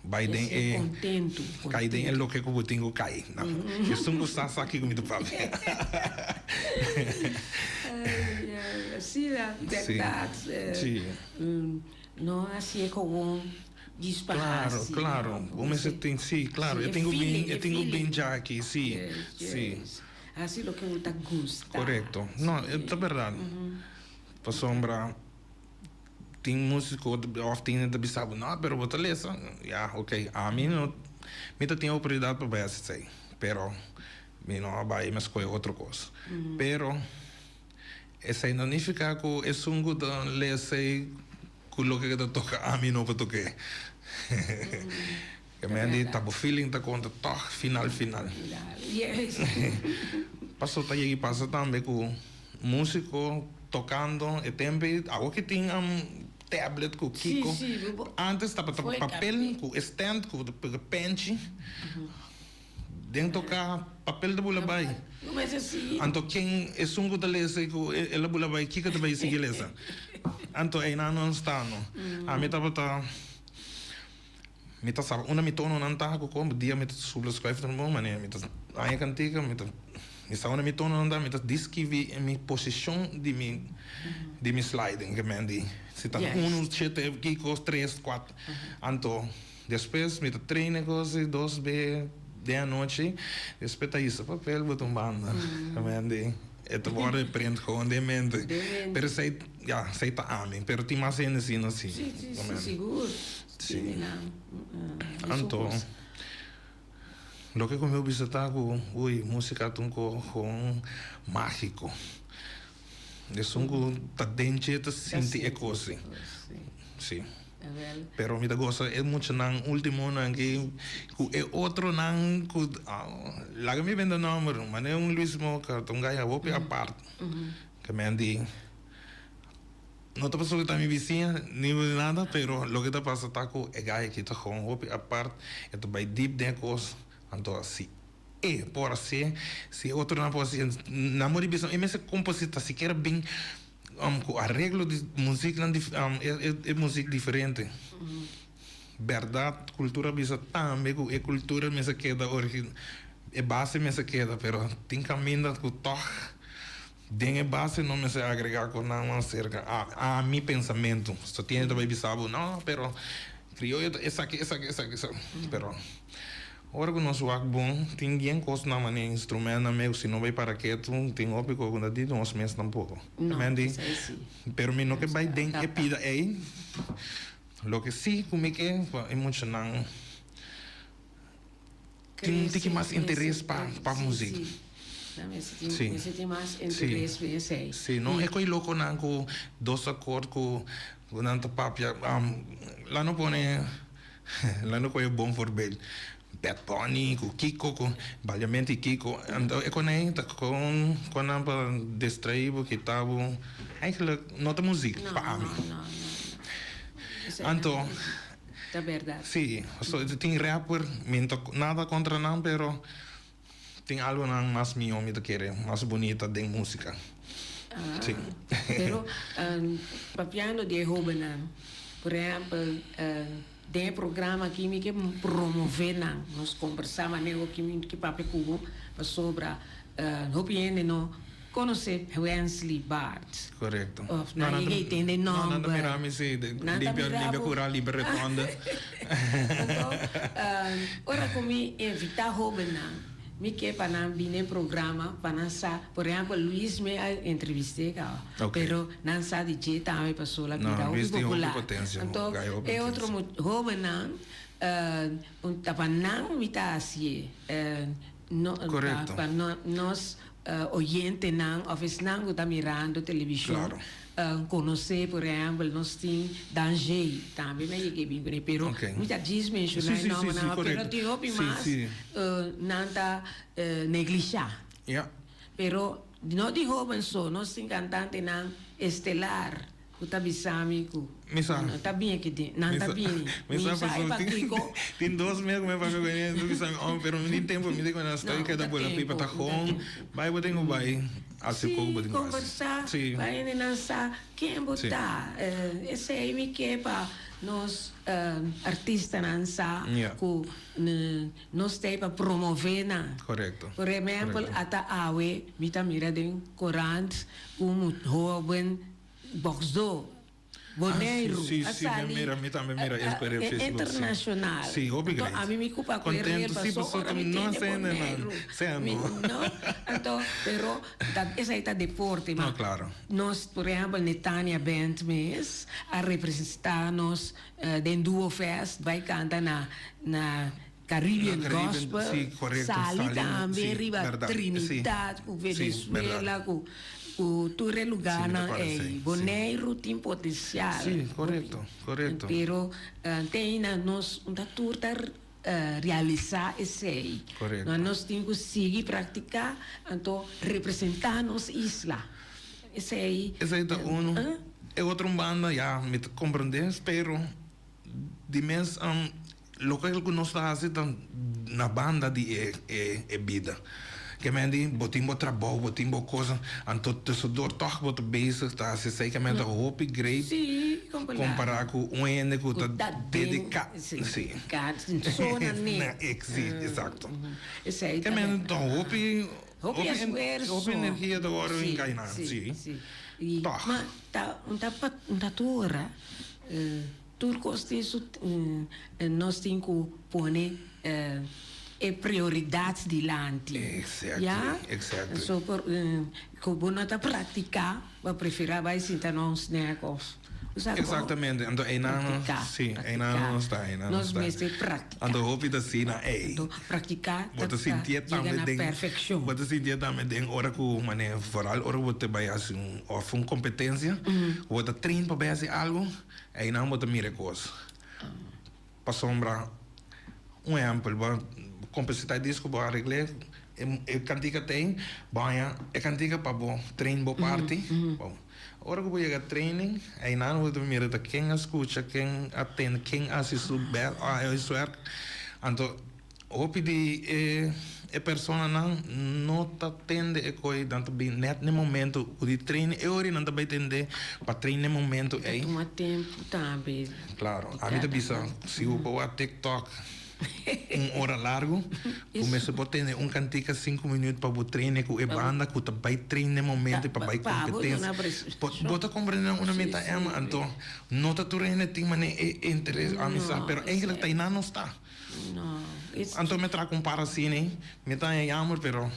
Bai den e kontentu, kai den e loke ku bo tin ku kai. No, esun ku sa sa kiko mi ta papia. Si, bèrdat. Si. No hasié kowon djis pa hasi. Klaro, klaro. Bo mester tin, si, klaro. E tin ku bin, e tin ku bin djaki, si, si. Hasi loke bo ta gusta. Korekto. No, e ta bèrdat. Pasobra. Tin musico of tin hende ta bisa bo, no, pero bo ta lesa. Ya, ok, ami no, mi ta tin oportunidad pa bai haci esey, pero mi no a bai, mi a scoge otro cos. Pero esey no nifica cu esun cu ta lesa esey cu loke cu ta toca ami no por toke. Ke men di ta bo feeling ta conta toch final final. Paso ta yegi pasa tambe cu musico tocando e tempo ey awo ki tin tablet cu kico antes tabata papel cu e stand cu penchi den toca papel ta bula bay anto ken esun cu ta lesa y cu el a bula bay kico ta bay sigui lesa anto eynan no sta no ami tabata. Mi ta saba unda mi tononan ta ku kon dia mi ta supla skuif trombon manera mi ta haña kantika mi ta mi sa unda mi tononan ta mi ta diskibi mi posishon di mi di mi sliding ke men di si ta unu shete kiko tres kuater anto despues mi ta train e kos dos be den anochi despues ta hisa papel bota un banda ke men di. E ta wòrdu prent gewoon den mente. Den mente. Pero esei, ya, esei ta ami. Pero tin mas hende asina si. Si, si, si, sigur. Si. Anto, loke ku mi bisa ta ku, ui, músika ta un ko gewoon mágiko. Esun ku ta den dje ta sinti e kos ei. Si. Pero mi ta gosa e muchanan ultimonan aki ku e otronan ku laga mi bende nomber manera un Luis Moca ta un gaya hopi apart ke men di no ta pasobra ta mi bisiña ni nada pero loke ta pasa ta ku e gaya aki ta gewoon hopi apart e ta bai dip den e kos anto asi e por hasié si e otronan por hasié nan por di bisa e mester komposita sikiera bin Ku areglo di muziknan e muzik diferente. Bèrdat kultura bisa tambe ku e kultura mester keda e base mester keda pero tin kaminda ku tòg den e base no mester agregá kosnan mas serka a mi pensamentu. So tin hende ta bai bisa bo no pero krioyo ta esaki esaki esaki esaki pero. Ora ku nos wak bon, tin bien kosnan manera instrumentnan mee ku si no bai para ketu, tin hopi kos ku no ta di nos mes tampoko. No, Men di, esei si. Pero mi no ke bai den e pida ei. Loke si ku mi ke pa e muchanan tin un tiki mas interes pa pa muzik. Si. Mester tin mas interes pa esei. Si, no e ko'i lokonan ku dos akord ku nan ta papia, la no pone. Lo no koe bon voorbeeld. Bad Bunny ku Kiko ku Baliamento i Kiko. Anto e konei ta kon kon nan pa distraí bo, kita bo. Eigenlijk no ta muziek pa ami. No, no, no, no. Anto. Ta bèrdat. Si, so tin rapper, mi no ta nada kontra nan pero tin algo nan mas mihó mi ta kere, mas bunita den músika. Ah, pero papiando di e hóbennan, por ehèmpel, den e programa aki mi ke promové nan, nos kombersá manera ku mi ke papia ku bo pasobra hopi hende no konosé Wensley Bart. Korekto. Òf nan yega i tende e No, nan ta nòmber. mira mi si, Nan ta limpia mira limpia bo. kura, limpia retonda. Anto, ora ku mi invitá hóbennan, Mi ke pa nan bini e programa pa nan sa, por ehempel Luis mi a entrevist'é caba, pero nan sa di dje tambe pasobra la bira hopi popular. Anto e otro hobennan ta pa nan mi ta hacié, no pa nos oyentenan of esnan cu ta mirando television conoce por ehempel nos tin Dangé tambe mi a yega e bin cune pero mi ta djis menciona e nombernan pero tin hopi mas nan ta neglisha pero no di hoben so nos tin cantantenan estelar. Ku ta bisa mi ku nan ta bini aki den, nan ta bini. Mi sa pasobra tin dos mes ku mi a papia ku e, mi bisa mi oh pero mi tin tempu, mi di ku nan sta keda bula pipa ta hon, bai bo tin ku bai hasi koko bo tin ku hasi. Si, kombersá pa hende nan sa ken bo ta. Esei mi ke pa nos artistanan sa ku nos ta ei pa promové nan. Por ehèmpel ata awe mi ta mira den korant ku un hóben Boxdo, Boneiru, a sali internacional. Anto ami mi cupa cu e rel paso ora mi tende Boneiru. Mi no, anto pero esai ta deporte ma nos por ehempel Netania Band mes a representa nos den Duo Fest bay canta na na Caribbean Gospel sali tambe riba Trinidad cu Venezuela cu tur e lugarnan ey. Boneiru tin potencial. Pero te ainda nos no ta tur ta realisa esey. Nos tin cu sigui practica anto representa nos isla. Esey. Esey ta uno. E otro banda ya mi ta comprende pero di mes. Loke ku nos ta hasi ta na banda di e e bida. Ke men di bo tin bo trabou, bo tin bo kos, anto tussendoor tòg bo ta bezig ta hasi esei. Ke men ta hopi great kompará ku un hende ku ta dediká. Si. Si, eksakto. Ke men ta hopi Hopi esfuerso. Hopi energia ta wòrdu inkainá. Si. Tòg. Ma ta un ta tur ora. Tur kos tin su nos tin ku pone. e prioridat dilanti. Exactly, Ya? exactly. So por ku bo no ta praktiká, bo a preferá bai sinta na un snack òf bo sa kon? Exactamente, anto einan Praktiká, sí, einan praktiká. nos ta, einan Nos nos ta. mester praktiká. Anto hopi ta asina, ey. Anto praktiká Bo ta ta sintié yega tambe na den, perfekshon. bo ta sintié tambe den ora ku manera, vooral ora ku bo ta bai hasi un òf un kompetensia, ku bo ta train pa bai hasi algu, einan bo ta mira e kos. Pasobra, un ehèmpel, bo a kompositá e disko, bo a aregl'é, e kantika ta ei, bo haña e kantika pa bo train bo parti. Bon, ora ku bo yega training, einan bo ta mira ta ken a skucha, ken a tende, ken a hasi su bèst, a hasi su wèrk. Anto Hopi di e e personanan no ta tende e koe, nan ta bin nèt n'e momento ku di train e ora nan ta bai tende pa train n'e momento Ta ei. tuma tempu tambe. Klaro, ami ta bisa si bo por wak TikTok un ora largu, bo mester por tende un kantika sinku minüt pa bo traine ku e banda ku ta bai train n'e momento pa bai kompetensia. Bo ta komprende unda mi ta Emma? Anto no ta tur hende tin manera e interes, ami sa, pero eigenlijk ta einan nos ta. Anto mi a traha ku un par asina ei, mi ta haña yammer pero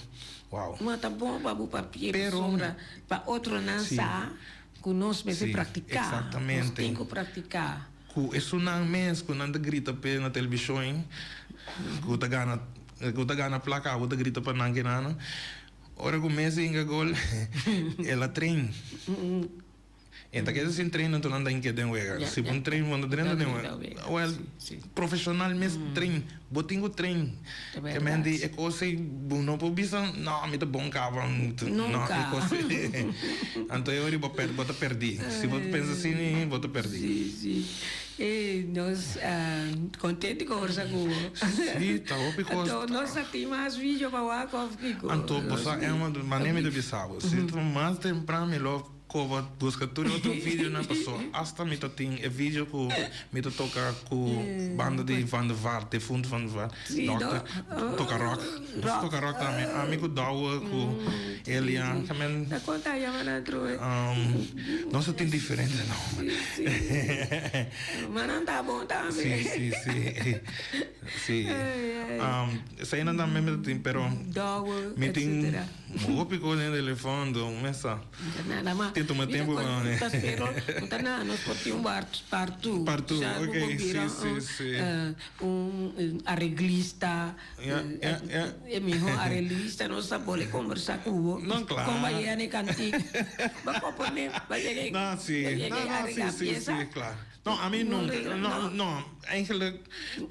wow. Ma ta bon pa bo papia pasobra pa otronan sa ku nos mester praktiká, nos tin ku praktiká. Ku esunnan mes ku nan ta grita p'e na televishon ei, ku ta gana ku ta gana plaka abo ta grita pa nan kenana, ora ku Messi hinka gol el a train. E ta keda sin train anto nan ta hinke den wega. Si bo train bo no drenta den wega. Well, profesional mes train. Bo tin ku train. Ke men di e kos ei bo no por bisa no mi ta bon kaba. No e kos ei. Anto e ora bo bo ta perdi. Si bo ta pensa asina bo ta perdi. Si si. E nos contento ku orsa ku bo. Si ta hopi kos. Anto nos a tin mas video pa wak of kiko? Anto bo sa Emma mane mi ta bisa bo. Si ta mas tempran mi lo. Ko bo buska tur e otro videonan paso hasta mi ta tin e video ku mi ta toka ku banda di Van der Vaart, defunto Van der Vaart, dokter, toka rock. Nos toka rock tambe, ami ku Douwe ku Elian, tamen nos ta tin diferente nomber. Si, si, si. Si, eseinan tambe mi ta tin pero mi tin hopi kos den telefon don mesa. Tin tuma tempu pa mane. Pero no ta nada, nos por tin un part two. Part two, ok, si, si, si. Un areglista, e miho areglista nos ta pone kombersa ku bo. No, klaro. Kon ba yega na e kantika. Ba komponé, ba yega No, si, no, no, si, si, si, klaro. No, ami nunka, no, no, eigenlijk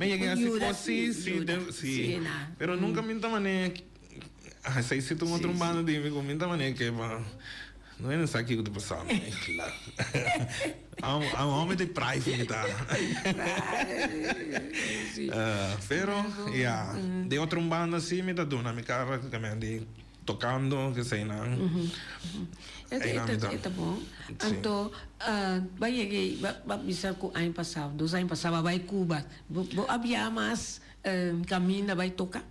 mi a yega hasi kos, si, si, si, pero nunka mi ta mane. Esei si ta un otro banda di mi ku mi ta manera ke pa no hende sa kiko ta pasando eigenlijk. Un hòmber di private mi ta. Pero ya, di otro banda si mi ta duna mi kara di tokando eseinan. Einan mi ta. E ta bon. Anto bo a yega bo a bisa ku aña pasado, dos aña pasado bo a bai Cuba. Bo a biaha mas Caminda bai toca?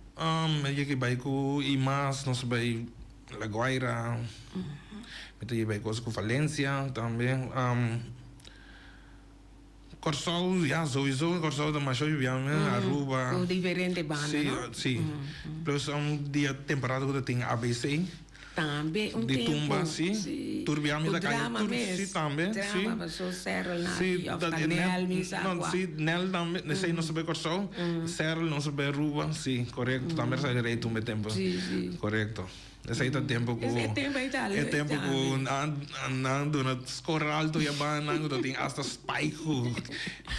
Mi a yega bai cu Imas, nos a bai La Guaira, mi ta yega bai cosa cu Valencia tambe. Corsou, ya, souiso Corsou ta masha bibian, Aruba. Cu diferente banda, no? Si, si. Plus un dia temporada cu ta tin ABC. Tambe un Di tempo. tumba, si. Si. Tur bia mi Cu ta caya drama tur, mes. si tambe, si. Drama, paso Serrel na Si, aki, of dat ta e Nel, net, mi sa no, cua. si, Nel tambe, esey nos a bay Corsou, Serrel nos a bay Aruba, si, corecto, tambe sa rey tumba e tempo. Si, si. Corecto. Esey ta tempo cu, Esey tempo ey ta e leuk tempo cu tambe. nan, nan duna score alto y a banda nan cu ta tin hasta spike cu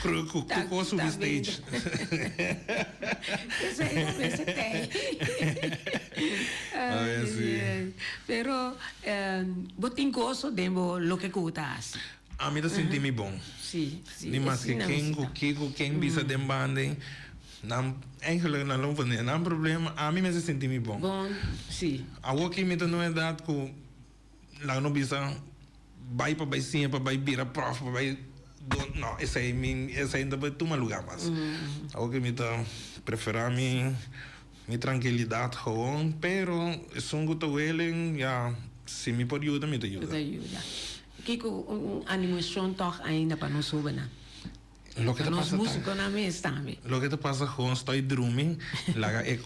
kruk cu Ta, tur cos subi ta stage. Esey no mester tey. Ay, sí. Pero bo tin goso den bo loke ku bo ta hasi. Ami ta sinti mi bon. Sí, sí. Ni maske ken ku kiko ken bisa den banda ei, nan eigenlijk nan lo pone nan problema, ami mester sinti mi bon. Bon, sí. Awoki mi ta na un edat ku laga no bisa bai pa bai siña pa bai bira prof pa bai do no esei mi esei no ta bai tuma luga mas. Awoki mi ta prefera mi. Mi trankilidat gewoon, pero esun ku ta welen, ya, si mi por yuda, mi ta yuda. Bo ta yuda. Kiko un animashon tòg ainda pa nos hóbennan? Loke Pa ta nos pasa ta. músikonan mes tambe. Loke ta pasa gewoon stoi drumi, laga e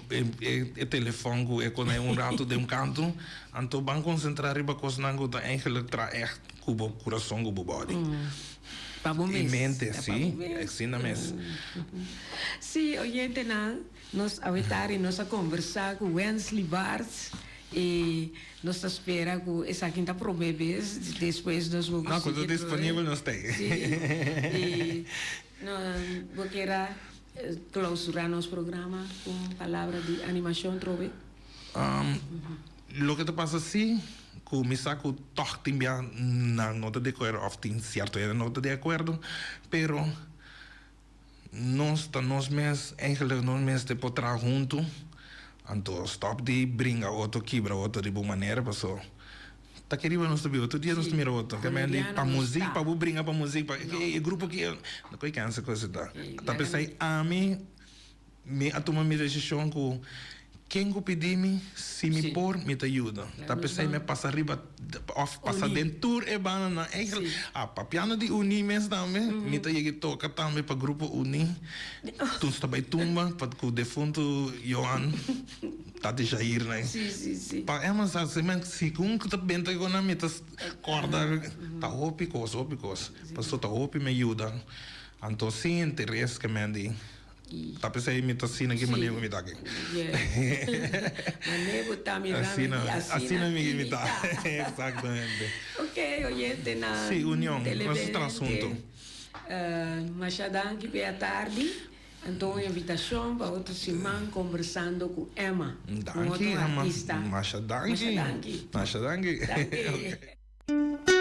e e telefòn ku e konai un ratu den un kantu, anto ban konsentrá riba kosnan ku ta eigenlijk traha ègt ku bo kurason ku bo bòdi. Pa bo I mes. mente, Ta pa sí, bo mes. asina mes. Sí, oyentenan, nos awe tardi nos a kombersá ku Wensley Bartz i nos ta spera ku esaki ta promé bes, despues nos bo No, ku ta sigui disponibel nos ta ei. Sí, i no, bo kier a klausurá nos programa ku un palabra di animashon trobe? Loke ta pasa si, ku mi sa ku tòg tin bia nan no ta di akuerdo òf tin sierto hende no ta di akuerdo, pero Nos ta nos mes, eigenlijk nos mester por traha huntu, anto stop di bringa otro, kibra otro riba un manera, paso ta ke riba nos ta biba, tur dia nos ta mira otro, ke men di pa muzik, pa bo bringa pa muzik, pa e grupo aki, no koe kense ku esei ta. Ta p'esei ami Mi a tuma mi desishon ku ken ku pidi mi, si mi por, mi ta yuda. Ta p'esei mi a pasa riba òf pasa den tur e bandanan. Eigenlijk, a papiando di uní mes tambe, mi ta yega toka tambe pa grupo uní. Tun sta bai tumba pa ku defuntu Johan, tati Jair nan. Pa Emma sa si men segun ku ta benta ku nan mi ta kòrda ta hopi kos, hopi kos. Pasobra ta hopi mi a yuda. Anto sin interes ke men di. Ta p'esei mi ta asina ki manera ku mi ta aki. Manera ku ta mi rami di asina Asina mi ta. Exactamente. Ok, oyentenan. Sí, union. Nos ta traha hunto. Masha danki p'e atardi. Anto un invitashon pa otro siman kombersando ku Emma. Un Danki, otro Emma. artista. Masha danki. Masha danki. Masha danki. Danki.